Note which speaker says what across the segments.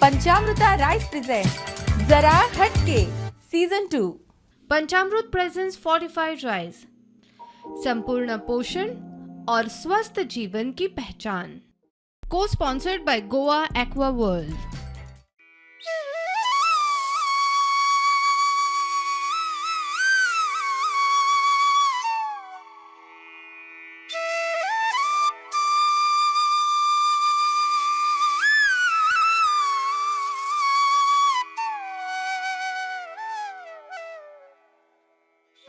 Speaker 1: पंचामृता rice present जरा हटके season 2.
Speaker 2: Panchamrut presents fortified rice, संपूर्ण पोषण और स्वस्थ जीवन की पहचान। को sponsored by Goa Aqua World.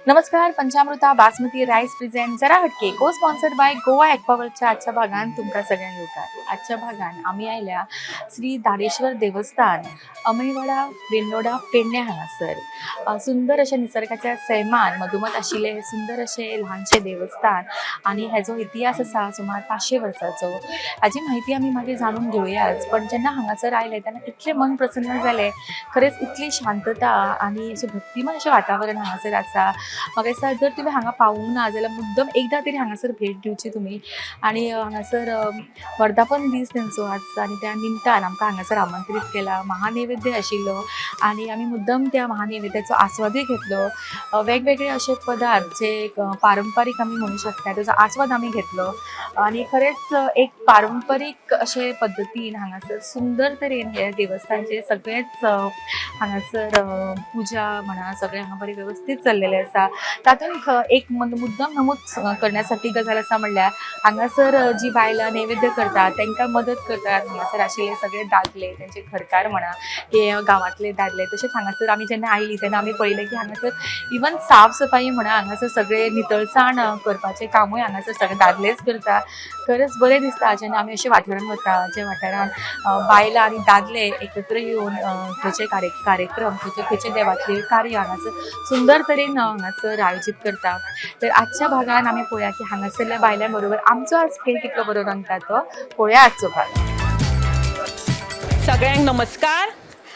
Speaker 1: नमस्कार. पंचामृता बासमती राईस प्रेझेंट जरा हटके को स्पॉन्सर्ड बाय गोवा एक्वावर्ल्डच्या आजच्या भागान तुमकां सगळ्यांक येवकार. आजच्या भागान आमी आयल्या श्री दाडेश्वर देवस्थान, अमयवाडा, वेल्लोडा, पेडणे हांगासर. सुंदर अशें निसर्गाच्या सैमान मधोमध आशिल्लें हें सुंदर अशें ल्हानशें देवस्थान आनी हेजो इतिहास आसा सुमार 500 वर्सांचो. हाजी म्हायती आमी मागीर जाणून घेवयाच, पण जेन्ना हांगासर आयले तेन्ना इतलें मन प्रसन्न जालें. खरेंच इतली शांतता आनी अशें भक्तिमय अशें वातावरण हांगासर आसा. म्हाका दिसता जर तुमी हांगा पावूंक ना जाल्यार मुद्दम एकदां तरी हांगासर भेट दिवची तुमी. आनी हांगासर वर्धापन दीस तेंचो आज आनी त्या निमतान आमकां हांगासर आमंत्रीत केला. महानैवेद्य आशिल्लो आनी आमी मुद्दम त्या महानैवेद्याचो आस्वादूय घेतलो. वेगवेगळे अशे पदार्थ जे एक पारंपारीक आमी म्हणू शकता तेजो आस्वाद आमी घेतलो आनी खरेंच एक पारंपारीक अशे पद्दतीन हांगासर सुंदर तरेन हे देवस्थानचे सगळेच हांगासर पुजा म्हणा, सगळें हांगा बरें वेवस्थीत चल्लेलें आसा. तातूंत एक मुद्दम नमूद करण्यासारखी गजाल आसा म्हणल्यार हांगासर जी बायलां नैवेद्य करतात तांकां मदत करतात हांगासर आशिल्ले सगळे दादले, तेंचे घरकार म्हणा की गांवांतले दादले. तशेंच हांगासर आमी जेन्ना आयली तेन्ना आमी पळयलें की हांगासर इवन साफ सफाई म्हणा, हांगासर सगळे नितळसाण करपाचें कामूय हांगासर सगळे दादलेच करता. खरेंच बरें दिसता जेन्ना आमी अशे वाठारांत वता जे वाठारांत बायलां आनी दादले एकत्र येवन खंयचे कार्यक्रम, खंयचे खंयचे देवातले कार्य हांगासर सुंदर तरेन हांगासर आयोजीत करता. तर आजच्या भागान आमी पळोवया की हांगासरल्या बायलां बरोबर आमचो आज खेळ कितलो बरो रंगता तो. पळोवया आजचो भाग.
Speaker 3: सगळ्यांक नमस्कार.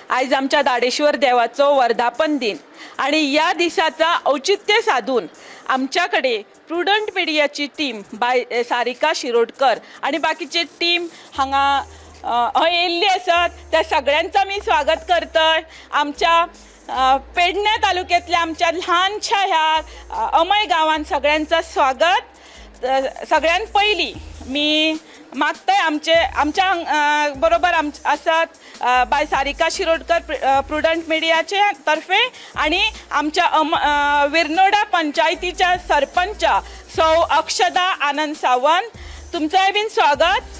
Speaker 3: आयज आमच्या दाडेश्वर देवाचो वर्धापन दिन आणि या दिसाचा औचित्य साधून आमच्याकडे prudent मिडियाची team by Sarika Shirodkar आणि बाकीचे टीम हांगा हय येयल्ली आसात. त्या सगळ्यांचो आमी स्वागत करतय. आमच्या पेडणे तालुक्यातल्या आमच्या ल्हानशा ह्या अमय गांवान सगळ्यांचं स्वागत. सगळ्यात पयलीं मी मागताय आमचे आमच्या बरोबर आम आसात बाय सारिका शिरोडकर प्रुडंट मिडियाचे तर्फे आणि आमच्या विरनोडा पंचायतीच्या सरपंच सौ अक्षदा आनंद सावंत, तुमचंय बीन स्वागत.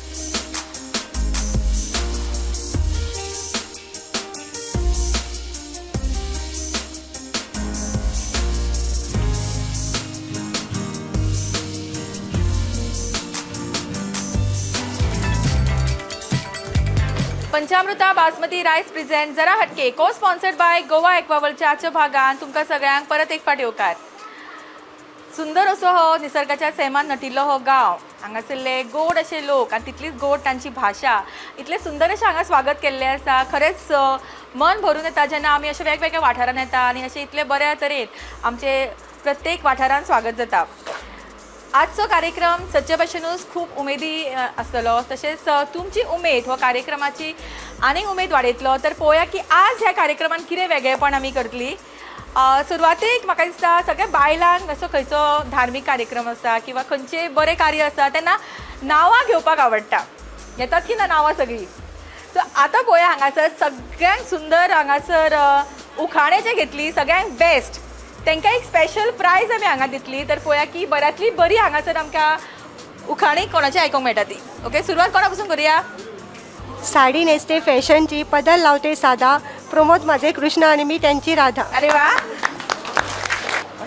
Speaker 1: पंचामृता बासमती राईस प्रेझेंट जरा हटके को स्पॉन्सर्ड बाय गोवा एक्वावर्ल्डच्या आजच्या भागान तुमकां सगळ्यांक परत एक फावट येवकार. सुंदर असो हो निसर्गाच्या सैमान नटिल्लो हो गांव. हांगासरले गोड अशे लोक आनी तितलीच गोड तांची भाशा. इतलें सुंदर अशें हांगा स्वागत केल्लें आसा. खरेंच मन भरून येता जेन्ना आमी अशे वेगवेगळ्या वाठारांत येता आनी अशें इतले बऱ्या तरेन आमचे प्रत्येक वाठारांत स्वागत जाता. आजचो कार्यक्रम सदचे भशेनूच खूब उमेदी आसतलो. तशेंच तुमची उमेद हो कार्यक्रमाची आनीक उमेद वाडयतलो. तर पळोवया की आज ह्या कार्यक्रमान कितें वेगळेपण आमी करतली. सुरवातेक म्हाका दिसता सगळ्या बायलांक असो खंयचो धार्मीक कार्यक्रम आसा किंवा खंयचें बरें कार्य आसा तेन्ना नांवां घेवपाक आवडटा. घेतात की ना नांवां सगळीं? सो आतां पळोवया हांगासर सगळ्यांक सुंदर हांगासर उखाणें जें घेतली सगळ्यांक बेस्ट तांकां एक स्पेशल प्रायज आमी हांगा दितली. तर पळोवया की बऱ्यांतली बरी हांगासर आमकां उखाणी कोणाची आयकूंक मेळटा ती. ओके, सुरवात कोणा पसून करुया?
Speaker 4: साडी नेसते फॅशनची, पदर लावते साधा, प्रमोद माझे कृष्ण आणि मी त्यांची राधा.
Speaker 1: अरे वा.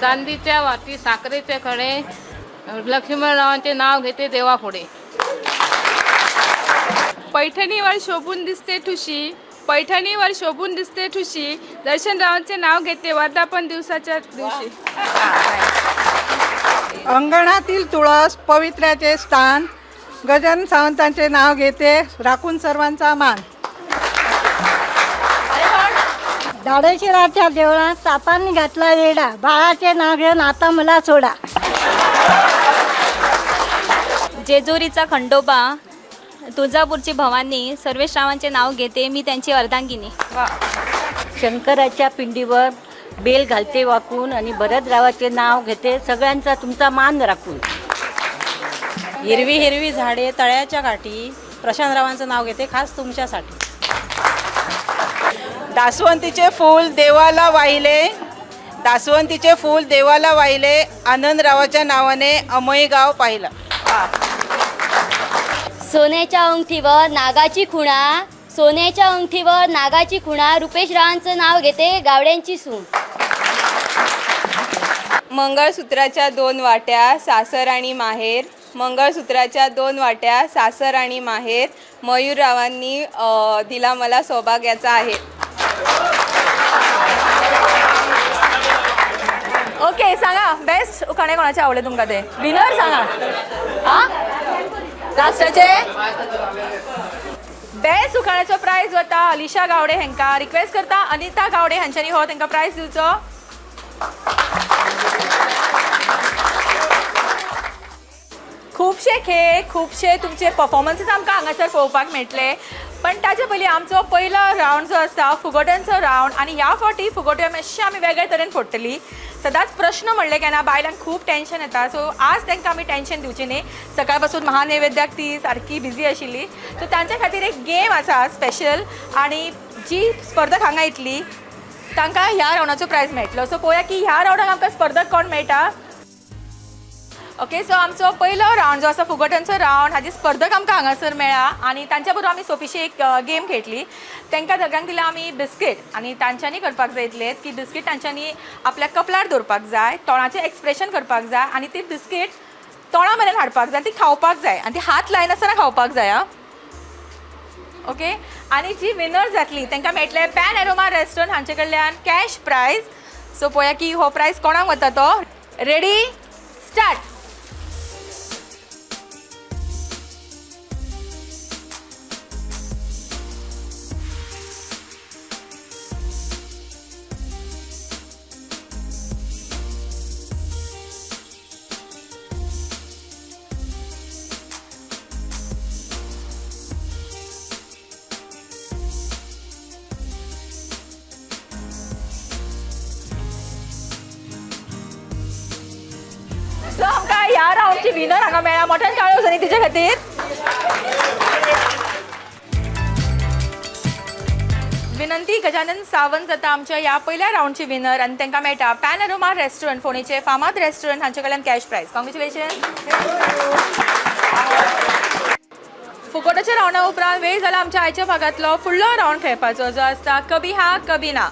Speaker 5: चांदीच्या वाटी साखरेचे खडे, लक्ष्मणरावांचे नाव घेते देवापुढे.
Speaker 6: पैठणीवर शोभून दिसते ठुशी, पैठणीवर शोभून दिसते ठुशी, दर्शनरावांचे नाव घेते वर्धापन दिवसाच्या दिवशी.
Speaker 7: अंगणातील तुळस पवित्र्याचे स्थान, गजानन सावंतांचे नाव घेते राखून सर्वांचा मान.
Speaker 8: दाडेशिराच्या देवळात सापांनी घातला वेडा, बाळाचे नाव घेऊन आता मला सोडा.
Speaker 9: जेजुरीचा खंडोबा, तुळजापूरची भवानी सर्वेश रावांचे नाव घेते, मी त्यांची अर्धांगिनी.
Speaker 8: शंकराच्या पिंडीवर बेल घालते वाकून आणि भरतरावाचे नाव घेते, सगळ्यांचा तुमचा मान राखून.
Speaker 10: हिरवी हिरवी झाडे तळ्याच्या काठी, प्रशांतरावांचं नाव घेते खास तुमच्यासाठी.
Speaker 3: दासवंतीचे फूल देवाला वाहिले, दासवंतीचे फूल देवाला वाहिले, आनंदरावाच्या नावाने अमयगाव गाव पाहिलं.
Speaker 9: सोन्याच्या अंगठीवर नागाची खुणा, सोन्याच्या अंगठीवर नागाची खुणा, रुपेश रावांचं नाव घेते गावड्यांची सून.
Speaker 6: मंगळसूत्राच्या दोन वाट्या सासर आणि माहेर, मंगळसूत्राच्या दोन वाट्या सासर आणि माहेर, मयूररावांनी दिला मला सौभाग्याचा आहे.
Speaker 1: ओके, सांगा बेस्ट उखाणे कोणाचे आवडले तुमका ते विनर सांगा. हा, लास्टाचे बेस्ट उखाण्याचो प्रायज वता अलिशा गावडे हेंका. रिक्वेस्ट करता अनिता गावडे हांच्यांनी हो तेंका प्रायज दिवचो. खुबशे खेळ, खुबशे तुमचे परफॉर्मन्सीस आमकां हांगासर पळोवपाक मेळटले, पण ताचे पयलीं आमचो पयलो रावंड जो आसता फुगोट्यांचो रावंड, आनी ह्या फावटी फुगोट्यो मातशे आमी वेगळे तरेन फोडटली. सदांच प्रश्न म्हणले केन्ना बायलांक खूब टेन्शन येता, सो आज तांकां आमी टेन्शन दिवची न्ही. सकाळ पासून महानैवेद्याक ती सारकी बिजी आशिल्ली, सो तांच्या खातीर एक गेम आसा स्पेशल, आनी जी स्पर्धक हांगा येतली तांकां ह्या रावंडाचो प्रायज मेळटलो. सो पळोवया की ह्या रावंडाक आमकां स्पर्धक कोण मेळटा. ओके, सो आमचो पयलो रावंड जो आसा फुगोट्यांचो रावंड, हाजी स्पर्धक आमकां हांगासर मेळ्ळा आनी तांच्या बरोबर आमी सोंपीशी एक गेम खेळटली. तांकां सगळ्यांक दिला आमी बिस्कीट आनी तांच्यांनी करपाक जाय इतलें की बिस्कीट तांच्यांनी आपल्या कपलार दवरपाक जाय, तोंडाचें एक्सप्रेशन करपाक जाय आनी ती बिस्कीट तोंडा मेरेन हाडपाक जाय आनी ती खावपाक जाय आनी ती हात लायनासतना खावपाक जाय. आं, ओके, आनी जी विनर जातली तांकां मेळटलें पॅन एरोमा रेस्टॉरंट हांचे कडल्यान कॅश प्रायज. सो पळोवया की हो प्रायज कोणाक वता तो. Ready, start. So आमकां ह्या रावंडची विनर हांगा मेळ्ळा. मोठ्यान टाळयो जाली तिच्या खातीर. विनंती गजानन सावंत जाता आमच्या ह्या पयल्या रावंडची विनर आनी तांकां मेळटा पॅनरोमा रेस्टॉरंट फोंडेचे फामाद रेस्टॉरंट हांचे कडल्यान कॅश प्रायज. कॉंग्रेच्युलेशन. फुगोट्याच्या रावंडा उपरांत वेळ जाला आमच्या आयच्या भागांतलो फुडलो रावंड खेळपाचो, जो आसता कभी हा कभी ना.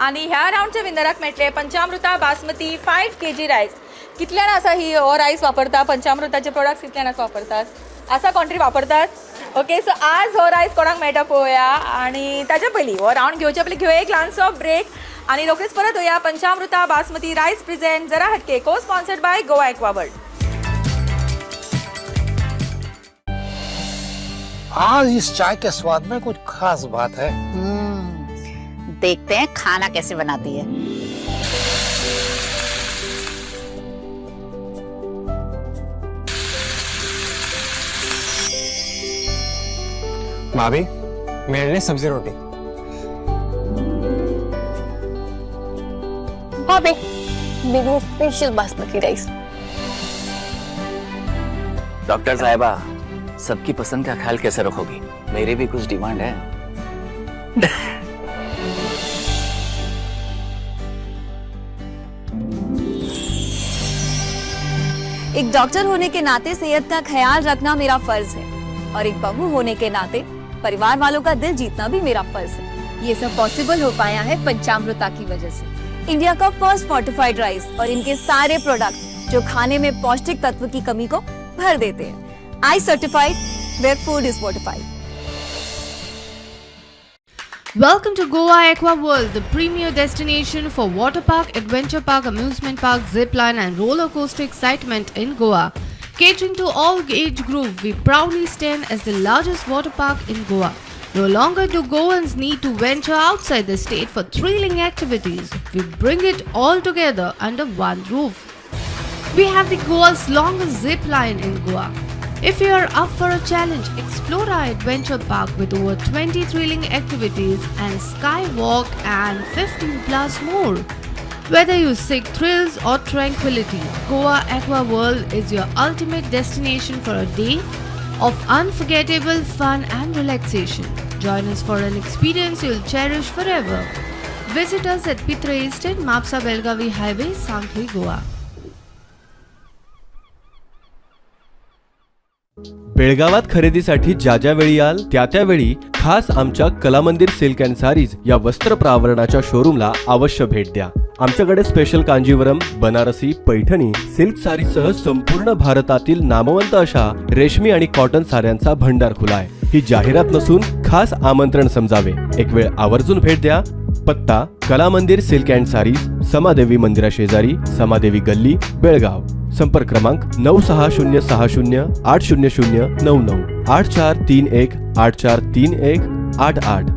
Speaker 1: आनी ह्या रावंडच्या विनराक मेळटले पंचामृता बासमती 5 kg rice. कितले जाणां आसा ही हो रायस वापरता? पंचामृताचे प्रोडक्ट्स कितले जाणां वापरतात? आसा कोण वापरतात? ओके, सो आज हो रायस कोणाक मेळटा पळोवया. आनी ताच्या पयलीं हो रावंड घेवच्या पयलीं घेवया एक ल्हानसो ब्रेक आनी रोखडीच परत येवया. पंचामृता बासमती रायस प्रेझेंट जरा हटके, को स्पॉन्सर्ड बाय गोवा एक्वावर्ल्ड.
Speaker 11: आज इस चाय के स्वाद में कुछ खास बात है.
Speaker 12: देखते हैं खाना कैसे बनाती है.
Speaker 13: भाभी, मेरे लिए सब्जी रोटी.
Speaker 14: भाभी, मेरे स्पेशल बासमती राइस.
Speaker 15: डॉक्टर साहिबा, सबकी पसंद का ख्याल कैसे रखोगी? मेरी भी कुछ डिमांड है.
Speaker 16: एक डॉक्टर होने के नाते सेहत का ख्याल रखना मेरा फर्ज है और एक बहू होने के नाते परिवार वालों का दिल जीतना भी मेरा फर्ज है.
Speaker 2: ये सब पॉसिबल हो पाया है पंचामृता की वजह से.
Speaker 16: इंडिया का फर्स्ट फोर्टिफाइड राइस और इनके सारे प्रोडक्ट्स जो खाने में पौष्टिक तत्व की कमी को भर देते हैं. I certified, where food is fortified.
Speaker 2: Welcome to Goa Aqua World, the premier destination for water park, adventure park, amusement park, zip line and roller coaster excitement in Goa. Catering to all age group, we proudly stand as the largest water park in Goa. No longer do Goans need to venture outside the state for thrilling activities. We bring it all together under one roof. We have the Goa's longest zip line in Goa. If you are up for a challenge, explore our adventure park with over 20 thrilling activities and skywalk and 15 plus more. Whether you seek thrills or tranquility, Goa Aqua World is your ultimate destination for a day of unforgettable fun and relaxation. Join us for an experience you'll cherish forever. Visit us at Pitra Estate, Mapsa Belgavi Highway, Sankhli, Goa.
Speaker 17: बेळगावात खरेदीसाठी ज्या ज्या वेळी याल त्या त्यावेळी खास आमच्या Kalamandir silk and saris या वस्त्र प्रावरणाच्या शोरूमला अवश्य भेट द्या. आमच्याकडे स्पेशल कांजीवरम, बनारसी, पैठणी, सिल्क सारीसह संपूर्ण भारतातील नामवंत अशा रेशमी आणि कॉटन साड्यांचा भंडार खुला आहे. ही जाहिरात नसून खास आमंत्रण समजावे. एक वेळ आवर्जून भेट द्या. पत्ता: कलामंदिर सिल्क अँड सारीज, समादेवी मंदिरा शेजारी, समादेवी गल्ली, बेळगाव. संपर्क क्रमांक 9606080099, 8431843188.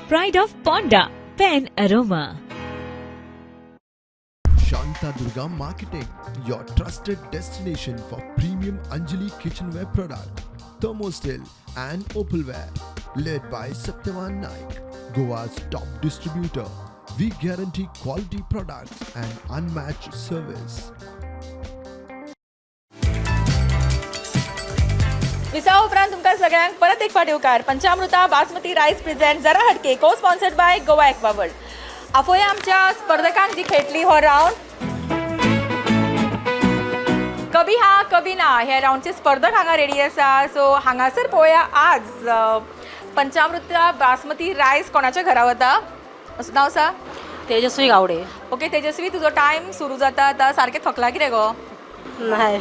Speaker 18: Pride of Ponda, Pen Aroma.
Speaker 19: Shanta Durga Marketing, your trusted destination for premium Anjali kitchenware product, Thermosteel and Opalware. Led by Satyavan Naik, Goa's top distributor. We guarantee quality products and unmatched service.
Speaker 1: विसावा उपरांत तुमकां सगळ्यांक परत एक फावट येवकार. पंचामृता basmati rice present जरा हटके, co sponsored by Goa aqua world. आपोवया आमच्या स्पर्धकांक जी खेळटली हो रावंड. कभी हा कभी ना ह्या रावंडचे स्पर्धक हांगा रेडी आसा. सो हांगासर पळोवया आज पंचामृता बासमती रायस कोणाच्या घरा वता. नाव आसा?
Speaker 10: तेजस्वी गावडे.
Speaker 1: ओके तेजस्वी, तुजो टायम सुरू जाता आतां. सारकें थकला कितें गो?
Speaker 10: नाही.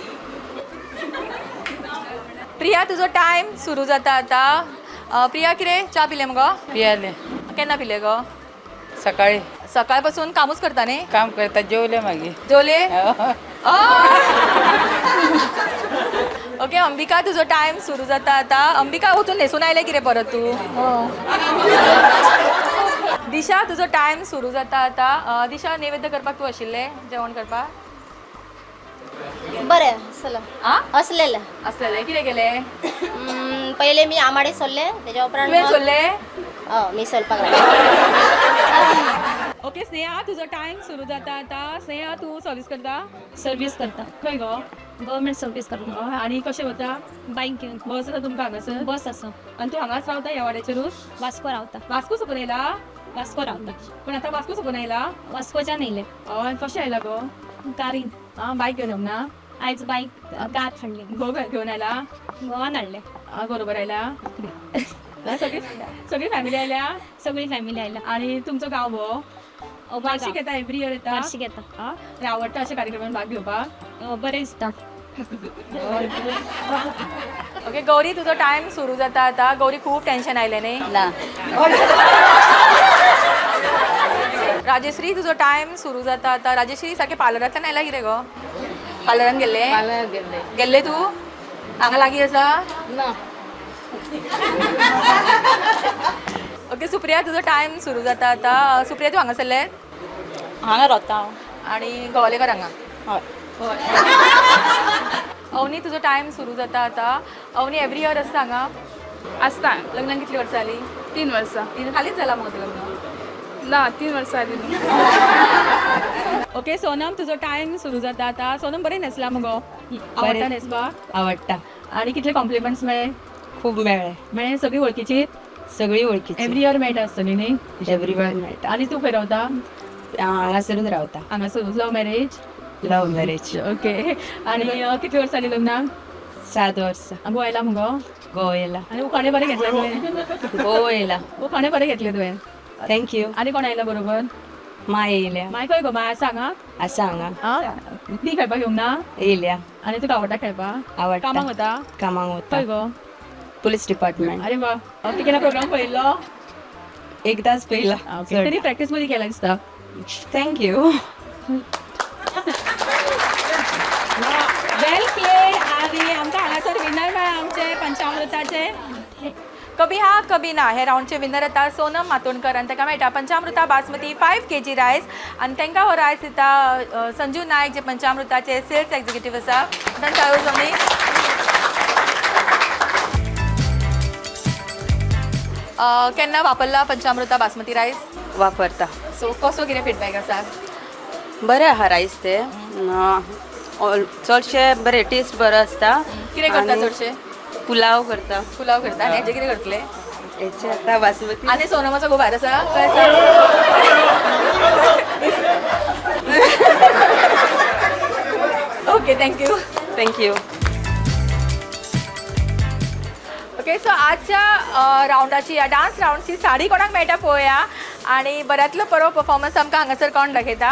Speaker 1: प्रिया, तुजो टायम सुरू जाता आतां. प्रिया, कितें च्या पिलें मुगो?
Speaker 5: पियाले.
Speaker 1: केन्ना पिले गो?
Speaker 5: सकाळी.
Speaker 1: सकाळपासून कामूच करता न्ही?
Speaker 5: काम करता, जेवले मागीर.
Speaker 1: जेवले. ओके अंबिका, तुजो टायम सुरू जाता आतां. अंबिका, वचून न्हेसून आयलें कितें परत तूं? दिशा, तुजो टायम सुरू जाता आतां. दिशा, नैवेद्य करपाक तूं आशिल्लें? जेवण करपाक?
Speaker 9: बरें आसलें.
Speaker 1: आ?
Speaker 9: असलेलं.
Speaker 1: आसलेलें. कितें केलें?
Speaker 9: पहिले मी आमाडे सोलले, त्याच्या उपरांत
Speaker 1: तुवें
Speaker 9: मग-
Speaker 1: सोल्ले?
Speaker 9: हो, मी सोलपाक लागले.
Speaker 1: ओके स्नेहा, तुजो टायम सुरू जाता आतां. स्नेहा, तूं सर्वीस करता?
Speaker 18: सर्वीस करता.
Speaker 1: खंय गो?
Speaker 18: गव्हर्मेंट सर्वीस करता.
Speaker 1: हय, आनी कशें वता?
Speaker 18: बाईक घेवन.
Speaker 1: बस आसा तुमकां हांगासर?
Speaker 18: बस आसा.
Speaker 1: आनी तूं हांगाच रावता ह्या वाड्याचेरूच?
Speaker 18: वास्को रावता.
Speaker 1: वास्को सकून येयला?
Speaker 18: वास्को रावता.
Speaker 1: पण आतां वास्को सकून आयला?
Speaker 18: वास्कोच्यान येयले.
Speaker 1: हय, कशें आयला गो?
Speaker 18: कारीन.
Speaker 1: आं, बायक घेवन येवंक ना?
Speaker 18: आयज बाईक कार हाडली.
Speaker 1: घोव घेवन आयला?
Speaker 18: घोवान हाडले.
Speaker 1: आं, बरोबर आयला. सगळी सगळी फॅमिली आयल्या?
Speaker 18: सगळी फॅमिली आयल्या.
Speaker 1: आणि तुमचो गांव हो वार्षिक येता? एवरी इयर येता?
Speaker 18: वार्षिक येता.
Speaker 1: आं, आनी आवडटा अशे कार्यक्रमान भाग घेवपाक?
Speaker 18: बरें दिसता.
Speaker 1: ओके गौरी, तुजो टायम सुरू जाता आतां. गौरी, खूब टेन्शन आयलें न्ही?
Speaker 12: ना.
Speaker 1: राजेश्री, तुजो टायम सुरू जाता आतां. राजेश्री, सारकें पार्लरांतल्यान आयला कितें गो? पार्लरान गेल्ले?
Speaker 5: पार्लरात गेल्ले.
Speaker 1: गेल्ले तूं? हांगा लागीं आसा?
Speaker 5: ना.
Speaker 1: ओके सुप्रिया, तुजो टायम सुरू जाता आतां. सुप्रिया, तूं हांगासरलें?
Speaker 10: हांगा रावता हांव.
Speaker 1: आनी गोवालेकर हांगा?
Speaker 10: हय.
Speaker 1: अवनी, तुजो टायम सुरू जाता आतां. अवनी, एवरी इयर आसता हांगा?
Speaker 5: आसता.
Speaker 1: लग्नाक कितली वर्सां जालीं?
Speaker 5: 3 वर्सां.
Speaker 1: 3? हालींच जालां मुगो तें लग्न.
Speaker 5: ना, 3 वर्सां जालीं.
Speaker 1: ओके सोनम, तुजो टायम सुरू जाता आतां. सोनम, बरें न्हेसला मुगो. आवडटा न्हेसपाक?
Speaker 10: आवडटा.
Speaker 1: आनी कितले कॉम्प्लिमेंट्स मेळ्ळे?
Speaker 10: खूब मेळ्ळे.
Speaker 1: मेळ्ळे? सगळी वळखीची?
Speaker 10: सगळी वळखीची.
Speaker 1: एवरी इयर मेळटा आसतली न्ही?
Speaker 10: एवरी इयर मेळटा.
Speaker 1: आनी तूं खंय रावता?
Speaker 10: हांगासरूच रावता.
Speaker 1: हांगासर. Love marriage?
Speaker 10: Love marriage.
Speaker 1: Okay, आनी कितली वर्सां जालीं लग्नाक?
Speaker 10: 7 वर्सां.
Speaker 1: गोवा येयला मुगो?
Speaker 10: गोवा येयला.
Speaker 1: आनी उखाणे बरें घेतले तुवें.
Speaker 10: गोवा येयला.
Speaker 1: उखाणे बरें घेतले तुवें.
Speaker 10: Thank you.
Speaker 1: आनी कोण आयला बरोबर?
Speaker 10: माय येयल्या.
Speaker 1: माय खंय गो? माय आसा हांगा?
Speaker 10: आसा हांगा.
Speaker 1: आं, ती खेळपाक येवंक ना?
Speaker 10: येयल्या.
Speaker 1: आनी तुका आवडटा खेळपाक?
Speaker 10: आवडटा.
Speaker 1: कामाक वता?
Speaker 10: कामाक वता.
Speaker 1: खंय गो?
Speaker 6: Police department.
Speaker 1: अरे वा, ती केन्ना प्रोग्राम पळयल्लो?
Speaker 6: एकदाच पयला.
Speaker 1: तरी प्रॅक्टीस मध्ये केला दिसता.
Speaker 6: Thank you.
Speaker 1: Well played. आणि आमकां हांगासर विनर मेळ्ळा आमचे पंचामृताचे. कभी हा कभी ना हे रावंडचे विनर येता सोनम मातोंडकर आनी ताका मेळटा पंचामृता बासमती 5 kg rice. आनी तांकां हो रायस दिता संजू नायक, जे पंचामृताचे सेल्स एक्झिक्युटीव आसा. तांकां टाळयो जमनी. केन्ना वापरला पंचामृता बासमती रायस?
Speaker 6: वापरता.
Speaker 1: सो कसो कितें फिडबॅक आसा?
Speaker 6: बरें आहा रायस ते चडशे बरे, टेस्ट बरो आसता.
Speaker 1: कितें करता
Speaker 6: आनी
Speaker 1: चडशे?
Speaker 6: पुलाव करता.
Speaker 1: पुलाव करता. आनी हेजे कितें करतले?
Speaker 6: हेचे आतां बासमती.
Speaker 1: आनी सोनमाचो घोव भायर आसा. खंय आसा? Okay, thank you.
Speaker 6: Thank you.
Speaker 1: Okay, so आजच्या रावंडाची, ह्या डान्स रावंडची साडी कोणाक मेळटा पळोवया आनी बऱ्यांतलो बरो परफॉर्मन्स आमकां हांगासर कोण दाखयता.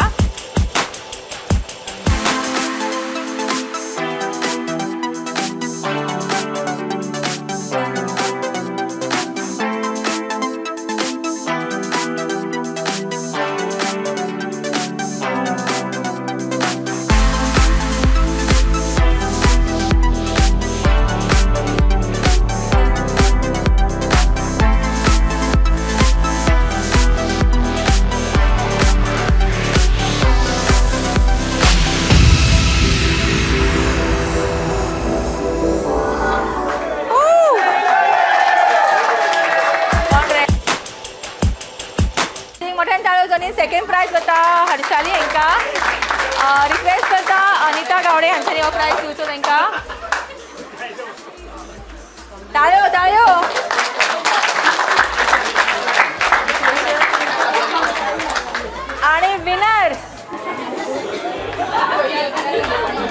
Speaker 1: कोण रे? मोठ्यान टाळयो जाली. सेकंड प्रायज वता हर्षाली हांकां. रिक्वेस्ट करता अनिता गावडे हांच्यानी हो प्रायज दिवचो तांकां. टाळयो, टाळयो. आणि विनर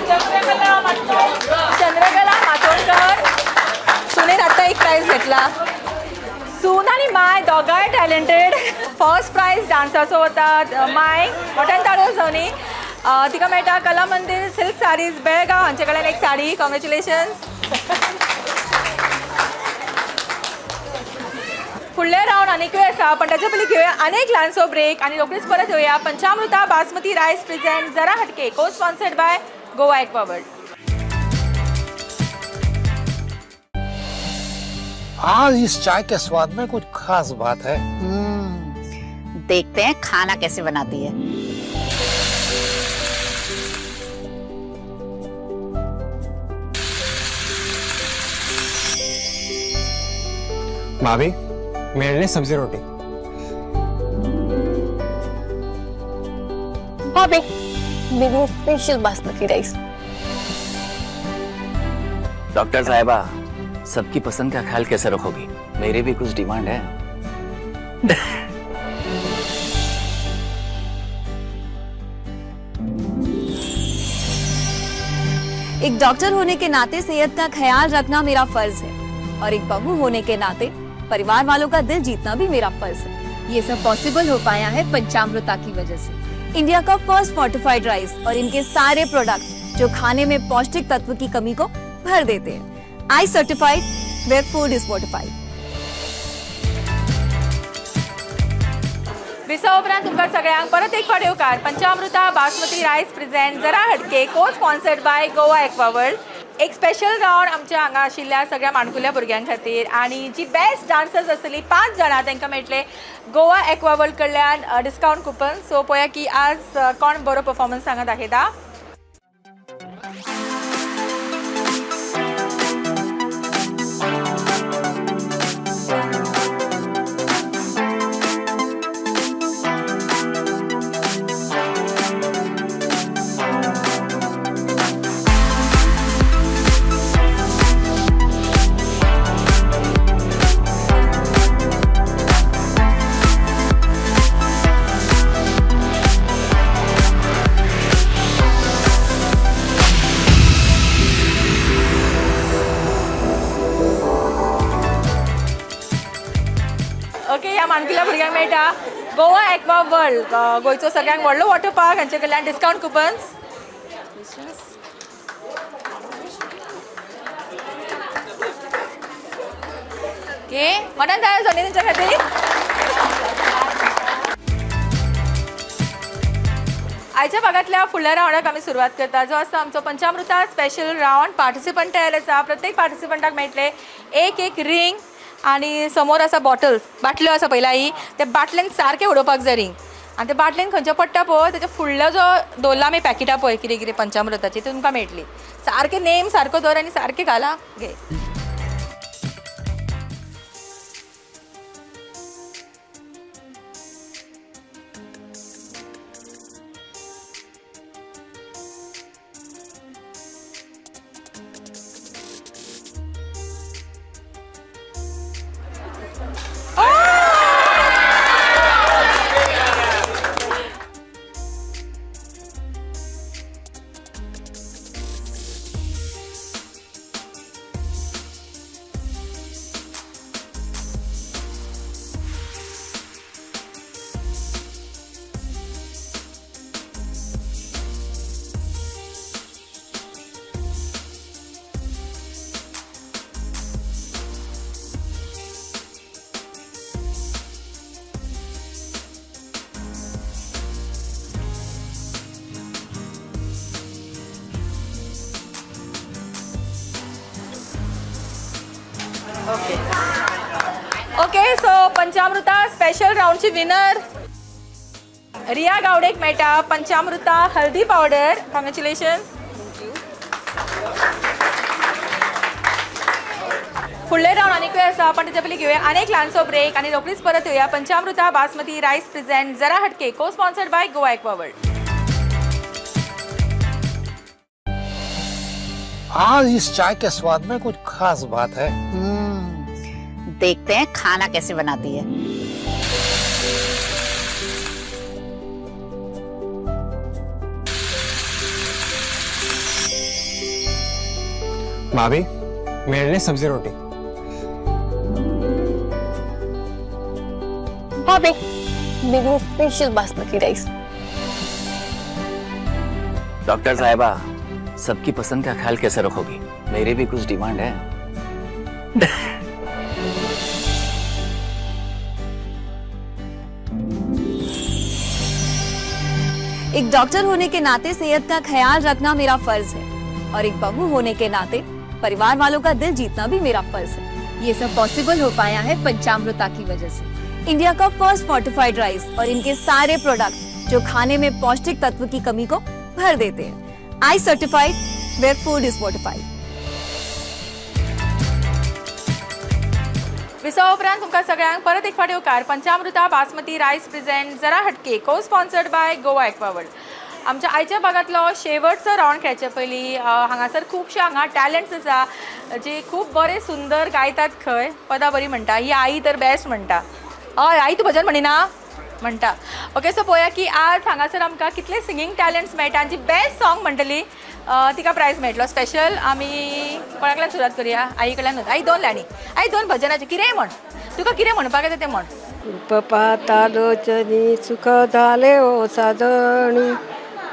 Speaker 1: चंद्रकला मातोडकर. सुनेन आत्ता एक प्रायज घेतला. सून आनी माय दोगांय टॅलेंटेड. फर्स्ट प्रायज डान्साचो वता माय. मोठ्यान टाळयो जावनी. तिका मेळटा कला मंदिर सिल्क साडीज बेळगांव हांचे कडल्यान एक साडी. कॉंग्रेच्युलेशन्स. फुडले रावंड आनीकूय आसा, पण ताच्या पयलीं घेवया आनीक ल्हानसो ब्रेक आनी रोखडीच परत येवया. पंचामृता बासमती रायस प्रेझेंट जरा हटके, को स्पॉन्सर्ड बाय गोवा एक्वावर्ल्ड.
Speaker 11: आज इस चाय के स्वाद में कुछ खास बात है.
Speaker 12: देखते हैं खाना कैसे बनाती है.
Speaker 13: भाभी, मेरे लिए सब्जी रोटी.
Speaker 14: भाभी, मेरे स्पेशल बासमती राइस.
Speaker 15: डॉक्टर साहिबा, सबकी पसंद का ख्याल कैसे रखोगी? मेरी भी कुछ डिमांड है.
Speaker 16: एक डॉक्टर होने के नाते सेहत का ख्याल रखना मेरा फर्ज है और एक बहू होने के नाते परिवार वालों का दिल जीतना भी मेरा फर्ज है.
Speaker 2: ये सब पॉसिबल हो पाया है पंचामृता की वजह से.
Speaker 16: इंडिया का फर्स्ट फोर्टिफाइड राइस और इनके सारे प्रोडक्ट्स, जो खाने में पौष्टिक तत्व की कमी को भर देते हैं. I certified, where food is fortified.
Speaker 1: विसव उपरांत तुमकां सगळ्यांक परत एक फावट येवकार. पंचामृता बासमती रायस प्रेझेंट जरा हटके, को स्पॉन्सर्ड बाय गोवा एक्वावर्ल्ड. एक स्पेशल रावंड आमच्या हांगा आशिल्ल्या सगळ्या माणकुल्या भुरग्यां खातीर आनी जी बेस्ट डान्सर्स आसतली पांच जाणां, तांकां मेळटले गोवा एक्वावर्ल्ड कडल्यान डिस्कावंट कुपन. सो पळया की आज कोण बरो परफॉर्मन्स हांगा दाखयता. ओके, ह्या माणकुल्या भुरग्यांक मेळटा गोवा एक्वा वर्ल्ड, गोंयचो सगळ्यांत व्हडलो वॉटर पार्क, हांचे कडल्यान डिस्कावंट कुपन्स. ओके, मोठ्यान टाळयो जावनी तेंच्या खातीर. आयच्या भागातल्या फुडल्या रावंडाक आमी सुरवात करता, जो आसा आमचो पंचामृता स्पेशल रावंड. पार्टिसिपंट तयार आसा. प्रत्येक पार्टिसिपंटाक मेळटले एक एक रिंग आनी समोर आसा बॉटल्स, बाटल्यो आसा. पयला ही त्या बाटलेन सारकें उडोवपाक जाय रिंग आनी त्या बाटलेन खंयचें पडटा पळय, तेच्या फुडलो जो दवरला आमी पॅकेटां पळय कितें कितें पंचामृताची, ती तुमकां मेळटली. सारकें नेम सारको दवर आनी सारकें घाला घे. ओके ओके, सो पंचामृता स्पेशल रावंडची विनर रिया गावडेक मेळटा पंचामृता हल्दी पावडर. कॉंग्रेच्युलेशन. फुडले रावंड आनीकूय आसा, पण तेच्या पयलीं घेवया आनी एक ल्हानसो ब्रेक आनी रोखडीच परत येवया. पंचामृता बासमती रायस प्रेझेंट जरा हटके, को स्पॉन्सर्ड बाय गोवा एक्वावर्ल्ड.
Speaker 11: आज इस चाय के स्वाद में कुछ खास बात है.
Speaker 12: देखते हैं खाना कैसे बनाती है.
Speaker 13: भाभी, मेरे लिए सब्जी रोटी.
Speaker 14: भाभी, मेरे स्पेशल बासमती राइस.
Speaker 15: डॉक्टर साहिबा, सबकी पसंद का ख्याल कैसे रखोगी? मेरी भी कुछ डिमांड है.
Speaker 16: एक डॉक्टर होने के नाते सेहत का ख्याल रखना मेरा फर्ज है और एक बहू होने के नाते परिवार वालों का दिल जीतना भी मेरा फर्ज है.
Speaker 2: ये सब पॉसिबल हो पाया है पंचामृता की वजह से.
Speaker 16: इंडिया का फर्स्ट फोर्टिफाइड राइस और इनके सारे प्रोडक्ट, जो खाने में पौष्टिक तत्व की कमी को भर देते हैं. I certified, where food is fortified.
Speaker 1: विसवा उपरांत तुमकां सगळ्यांक परत एक फावट येवकार. पंचामृता बासमती रायस प्रेझेंट जरा हटके, को स्पॉन्सर्ड बाय गोवा एक्वावर्ल्ड. आमच्या आयच्या भागांतलो शेवटचो रावंड खेळचे पयलीं हांगासर खुबशे हांगा टॅलंट्स आसा, जे खूब बरे सुंदर गायतात, खंय पदां बरी म्हणटा. ही आई तर बेस्ट म्हणटा. हय आई, तूं भजन म्हणिना म्हणटा? ओके, सो पळोवया की आज हांगासर आमकां कितले सिंगींग टॅलंट्स मेळटा आनी जी बेस्ट सॉंग म्हणटली तिका प्रायज मेळटलो स्पेशल. आमी कोणा कडल्यान सुरवात करुया? आई कडल्यान. आई, दोन लायनी. आई, दोन भजनाचे कितेंय म्हण, तुका कितें म्हणपाक येता तें म्हण.
Speaker 4: रूप पाहता लोचनी सुख झाले ओ साधणी,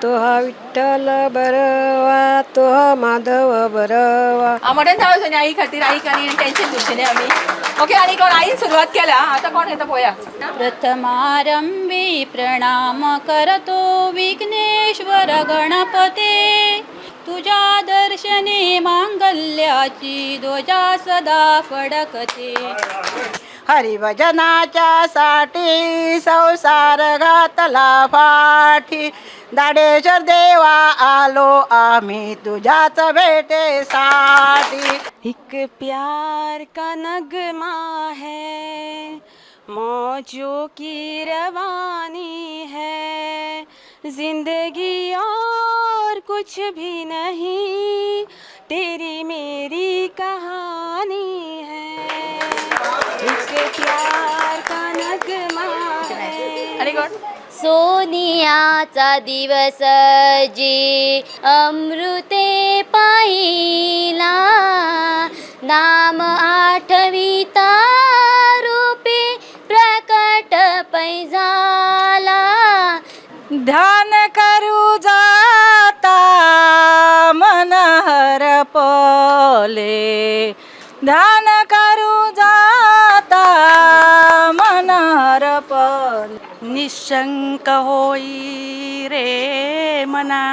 Speaker 4: तो हा विठ्ठल बरवा, तो हा माधव बरवा.
Speaker 1: मोठ्यान टाळयो जावनी आई खातीर. आईक आनी टेन्शन दिवचें न्ही आमी. ओके, आनी कोण? आईन सुरवात केल्या, आतां कोण येता पळोवया.
Speaker 5: प्रथमारंभी प्रणाम करतो विघ्नेश्वर गणपते, तुझ्या दर्शने मांगल्याची ध्वजा सदा फडकते.
Speaker 7: हरिभजनाच्या साठी संसार घातला फाठी, दाडेश्वर देवा आलो आम्ही तुझ्याच भेटेसाठी.
Speaker 6: एक प्यार का नगमा है, मौजों की रवानी है, जिंदगी और कुछ भी नहीं, तेरी मेरी कहानी है. एक प्यार का नगमा है.
Speaker 1: आनी कोण?
Speaker 9: सोनियाचा दिवस जी अमृते पाहिला, नाम आठविता रूपे प्रकट पैजाला.
Speaker 7: ध्यान करू जाता मन हरपले, ध्यान करू जाता.
Speaker 10: हरपले. निशंक होई रे मना,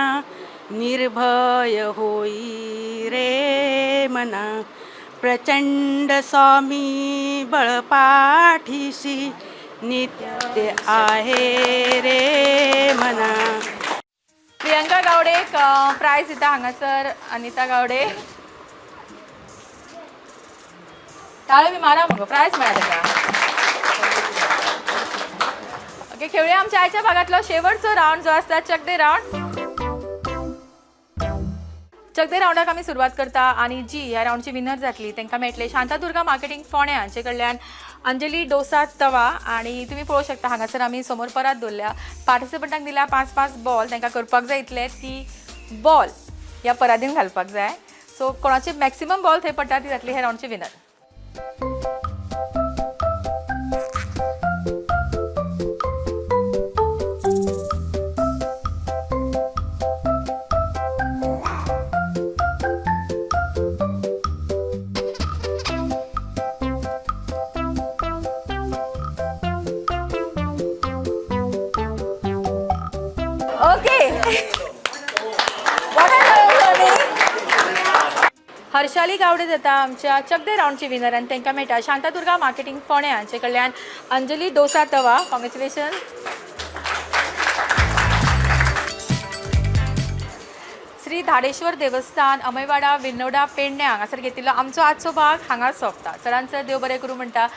Speaker 10: निर्भय होई रे मना, प्रचंड स्वामी बळपाठीशी नित्य आहे रे मना.
Speaker 1: प्रियंका गावडे प्रायज दिता हांगासर अनिता गावडे. ताळो बी मारा मगो, प्रायज मेळ्ळा ताका. ओके, खेळूया आमच्या आयच्या भागातलो शेवटचो रावंड जो आसता चकदे रावंड. चकदे रावंडाक आमी सुरवात करता आनी जी ह्या रावंडची विनर जातली तांकां मेळटले शांतादुर्गा मार्केटिंग फोंड्या हांचे कडल्यान अंजली डोसा तवा. आनी तुमी पळोवंक शकता, हांगासर आमी समोर परात दवरल्या. पार्टिसिपंटांक दिल्या पांच पांच बॉल. तांकां करपाक जाय इतले ती बॉल ह्या परातीन घालपाक जाय. सो कोणाचे मॅक्सिमम बॉल थंय पडटा ती जातली ह्या रावंडची विनर. ओके, हर्षाली गावडे जाता आमच्या चकदे रावंडची विनर आनी तांकां मेळटा शांतादुर्गा मार्केटिंग फोंड्या हांचे कडल्यान अंजली डोसा तवा. कॉंग्रेच्युलेशन. श्री धाडेश्वर देवस्थान, अमयवाडा, विर्नोडा, पेडण्या हांगासर घेतिल्लो आमचो आजचो भाग हांगा सोंपता. चडान चड देव बरें करूं म्हणटा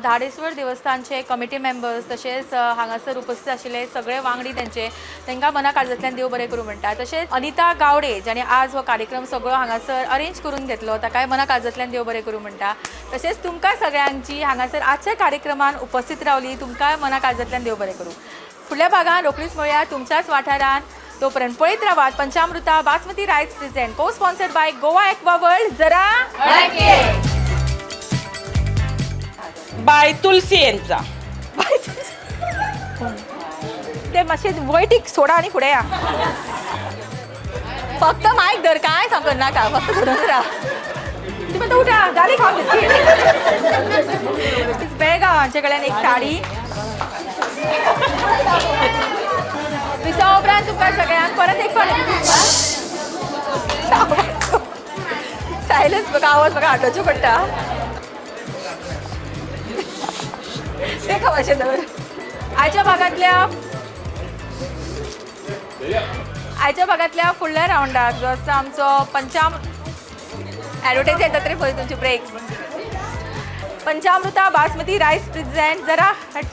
Speaker 1: धाडेश्वर देवस्थानचे कमिटी मेंबर्स, तशेंच हांगासर उपस्थित आशिल्ले सगळे वांगडी तेंचे, तांकां मना काळजांतल्यान देव बरें करूं म्हणटा. तशेंच अनिता गावडे, जाणें आज हो कार्यक्रम सगळो हांगासर अरेंज करून घेतलो, ताकाय मना काळजांतल्यान देव बरें करूं म्हणटा. तशेंच तुमकां सगळ्यांची हांगासर आजच्या कार्यक्रमान उपस्थित रावली, तुमकांय मना काळजांतल्यान देव बरें करूं. फुडल्या भागान रोखडीच मेळया तुमच्याच वाठारान. तोपर्यंत पळयत रावात Panchamruta basmati rice present, co sponsored by Goa Aqua World. जरा
Speaker 3: बाय तुलसी यांचा.
Speaker 1: ते मातशें वयटीक सोडा आनी फुडें या. फक्त मायक धर, कांय सांगू नाका, फक्त धरून राव. तुमी आतां उठा, जाली खावन बिस्कीट. बेळगांव हांचे कडल्यान एक साडी. दिसा उपरांत तुमकां सगळ्यांक परत एक फावट सायलन्स. म्हाका आवाज म्हाका आठवचो पडटा. ते मातशें धर. आयच्या भागांतल्या फुडल्या रावंडाक जो आसा आमचो पंचाम ॲडवर्टायज येता तरी पळय तुमची ब्रेक. पंचामृता बासमती रायस प्रेझेंट जरा हट.